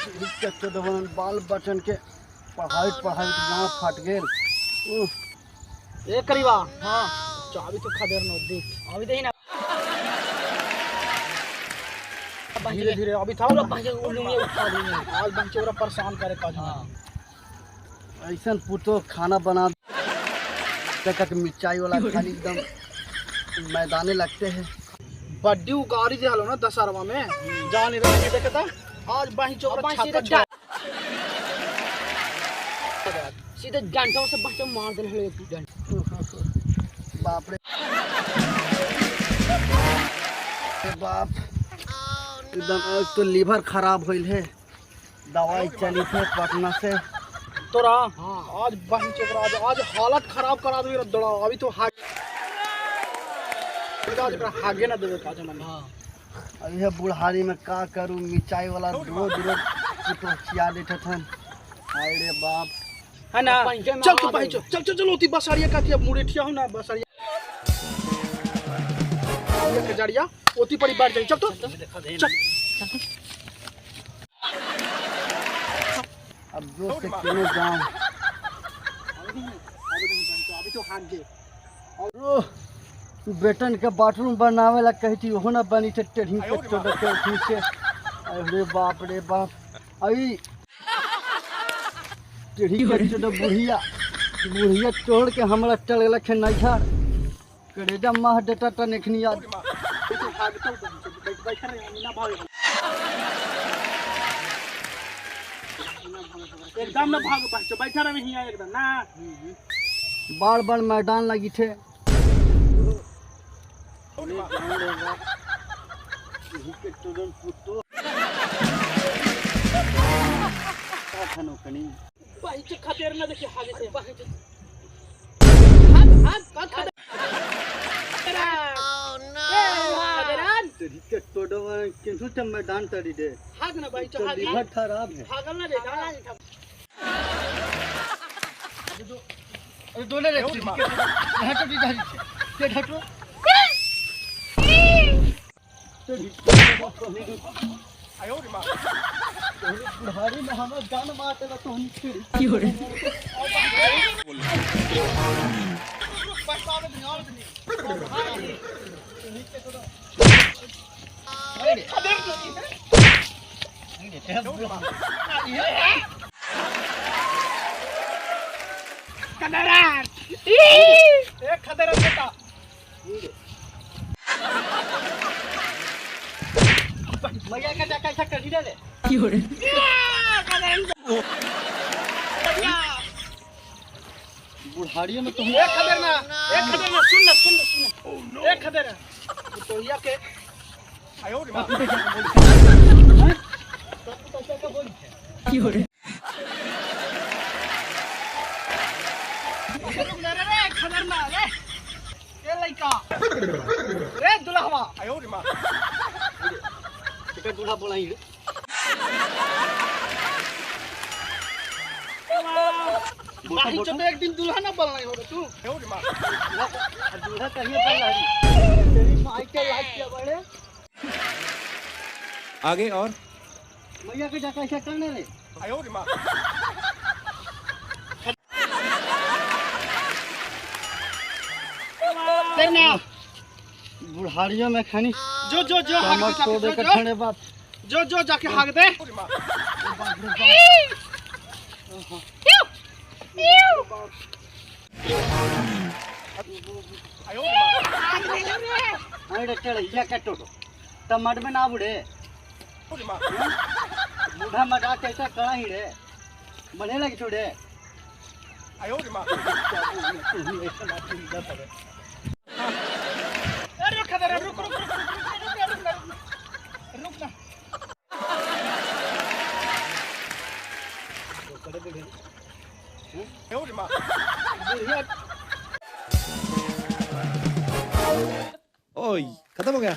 बाल बचन के पढ़ाई पढ़ाई गाँव फट गेल। ए करीबा हां चाबी तो खदेर न देख अभी देही ना धीरे धीरे अभी था पूरा पंचे उलूंगे उठा देंगे आज बच्चे पूरा परेशान करे काज। हां ऐसन पुतो खाना बना तक मिर्चाई वाला खाली एकदम मैदाने लगते हैं। बड्डी उगारी दे हलो ना दशहरवा में जान रहे देखता आज बाही चोकरा छाता सीधे डंडों से बच्चे मार देने हलो एक डंड। बाप रे बाप एकदम एक तो लीवर खराब होइल है, दवाई चली थे पटना से तोरा। हाँ आज बाही चोकरा आज आज हालत खराब करा दे दड़ा अभी तो हागे हागे ना देवे काज मन। हां अभी बुढ़ारी में का करूं, मिर्चाई वाला रोज रोज तो खिया देते थन। हाय रे बाप है ना। चल तो भाई चल चल चल ओती बसरिया काती अब मुरेठिया हो ना बसरिया के जड़िया ओती पड़ी बैठ जाई। चल तो चल अब जोर से क्यों जाऊं अभी तो हाथ दे और बेटन के बाथरूम बनावे ला कही थी ओहो ना बनी थे टेढ़ी के चोट के उठी से। अरे बाप रे बाप आई टेढ़ी के चोट बुढ़िया बुढ़िया तोड़ के हमरा चल गेल खे नैहर करेजा माह देता त नेखनी याद। बैठ रे ना भागे एकदम ना भागो बच्चो बैठा रहे हिया एकदम ना बार बार मैदान लगी थे। खातिर ना देखिए आगे से हाथ हाथ का खदेर मैदान तरी दे हाथ ना भाई तो लीवर खराब है हागल ना दे अरे दोले रे हटो दी धरी छे के हटो आयो रे मां बुढ़ारी में हमरा जान मारते तो हम की हो रे खदरान ए खदरान बेटा मैया का जाका ऐसा कर दी ले की हो रे बुढ़ारी में तुम एक खदर ना सुन ना सुन ना सुन एक खदर तो या के आयो रे मां की हो रे रे खदर ना रे ए लइका रे दुल्हवा आयो रे मां के दूल्हा बोलाई रे भाई चो एक दिन दूल्हा ना बनलाई हो तू आयो रे मां दूल्हा कहिए बनलाई तेरी माई के लाज के बड़े आगे और मैया के जाका ऐसा करने रे आयो रे मां करना बुढ़ारियों में खानी जो जो जो हाग दे जाके बाप जो जो जाके हाग दे अरे चल या के टोटो टमाटर में ना बुढ़े बूढ़ा मजाक कैसा करा ही रे बने लगी छोड़े आयो रे मां अरे रुक रुक रुक रुक रुक ना ओए खत्म हो गया।